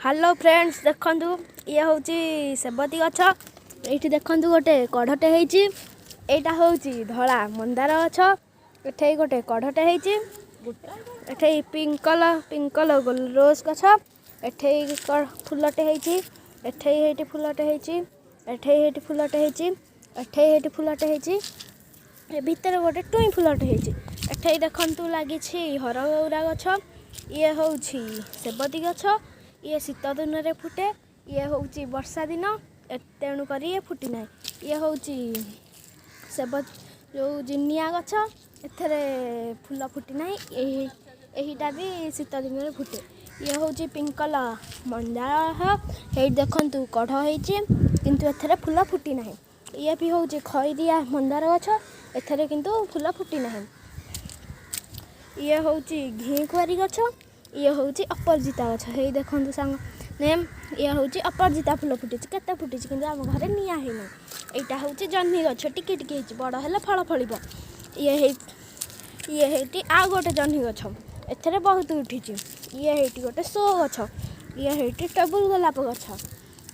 Hello friends, ଦେଖନ୍ତୁ, ଇଏ ହେଉଛି ସେବତୀ ଗଛ। ଏଇଠି ଦେଖନ୍ତୁ, ଗୋଟେ କଢ଼ଟେ ହେଇଛି। ଏଇଟା ହେଉଛି ଧଳା ମନ୍ଦାର ଗଛ। ଏଠି ଗୋଟେ କଢ଼ଟେ ହେଇଛି। ଏଠି ପିଙ୍କ କଲର୍ ରୋଜ୍ ଗଛ। ଏଠି ଫୁଲଟେ ହେଇଛି। ଏଠି ହେଇଠି ଫୁଲଟେ ହେଇଛି। ଏଠି ହେଇଠି ଫୁଲଟେ ହେଇଛି। ଏଠି ହେଇଠି ଫୁଲଟେ ହେଇଛି। ଏ ଭିତରେ ଗୋଟେ ଟୁଇଁ ଫୁଲଟେ ହେଇଛି। ଏଠି ଦେଖନ୍ତୁ, ଲାଗିଛି ହରଗୌରା ଗଛ। ଇଏ ହେଉଛି ସେବତୀ ଗଛ। ଇଏ ଶୀତ ଦିନରେ ଫୁଟେ। ଇଏ ହେଉଛି ବର୍ଷା ଦିନ, ତେଣୁ କରି ଇଏ ଫୁଟି ନାହିଁ। ଇଏ ହେଉଛି ସେବ ଯେଉଁ ଜିନିଆ ଗଛ। ଏଥିରେ ଫୁଲ ଫୁଟି ନାହିଁ। ଏହିଟା ବି ଶୀତ ଦିନରେ ଫୁଟେ। ଇଏ ହେଉଛି ପିଙ୍କ କଲର୍ ମନ୍ଦାର। ଏଇଠି ଦେଖନ୍ତୁ, କଢ଼ ହେଇଛି, କିନ୍ତୁ ଏଥିରେ ଫୁଲ ଫୁଟି ନାହିଁ। ଇଏ ବି ହେଉଛି ଖଇରିଆ ମନ୍ଦାର ଗଛ। ଏଥିରେ କିନ୍ତୁ ଫୁଲ ଫୁଟି ନାହିଁ। ଇଏ ହେଉଛି ଘିକୁଆଁରୀ ଗଛ। ଇଏ ହେଉଛି ଅପରାଜିତା ଗଛ। ହେଇ ଦେଖନ୍ତୁ ସାଙ୍ଗ ନେମ୍, ଇଏ ହେଉଛି ଅପରାଜିତା। ଫୁଲ ଫୁଟିଛି, କେତେ ଫୁଟିଛି, କିନ୍ତୁ ଆମ ଘରେ ନିଆ ହେଇନାହିଁ। ଏଇଟା ହେଉଛି ଜହ୍ନି ଗଛ। ଟିକେ ଟିକେ ହେଇଛି, ବଡ଼ ହେଲେ ଫଳ ଫଳିବ। ଇଏ ହେଇଠି ଆଉ ଗୋଟେ ଜହ୍ନି ଗଛ। ଏଥିରେ ବହୁତ ଉଠିଛି। ଇଏ ହେଇଠି ଗୋଟେ ଶୋ ଗଛ। ଇଏ ହେଇଠି ଟେବୁଲ ଗୋଲାପ ଗଛ।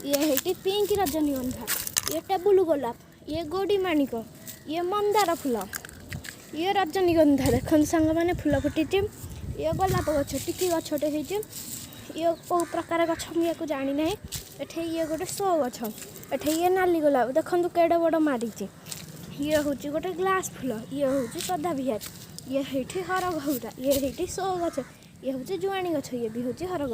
ଇଏ ହେଇଠି ପିଙ୍କ ରଜନୀଗନ୍ଧା। ଇଏ ଟେବୁଲ ଗୋଲାପ। ଇଏ ଗୋଡ଼ି ମାଣିକ। ଇଏ ମନ୍ଦାର ଫୁଲ। ଇଏ ରଜନୀଗନ୍ଧା। ଦେଖନ୍ତୁ ସାଙ୍ଗମାନେ, ଫୁଲ ଫୁଟିଛି। ଇଏ ଗୋଲାପ ଗଛ, ଟିକି ଗଛଟେ ହେଇଛି। ଇଏ କେଉଁ ପ୍ରକାର ଗଛ, ମୁଁ ୟାକୁ ଜାଣିନାହିଁ। ଏଠି ଇଏ ଗୋଟେ ଶୋ ଗଛ। ଏଠି ଇଏ ନାଲି ଗୋଲାପ। ଦେଖନ୍ତୁ, କେଡ଼େ ବଡ଼ ମାରିଛି। ଇଏ ହେଉଛି ଗୋଟେ ଗ୍ଲାସ୍ ଫୁଲ। ଇଏ ହେଉଛି ସଦାବିହାର। ଇଏ ହେଇଠି ହରଗୌରା। ଇଏ ହେଇଠି ଶୋ ଗଛ। ଇଏ ହେଉଛି ଜୁଆଣି ଗଛ। ଇଏ ବି ହେଉଛି ହରଗୌରା।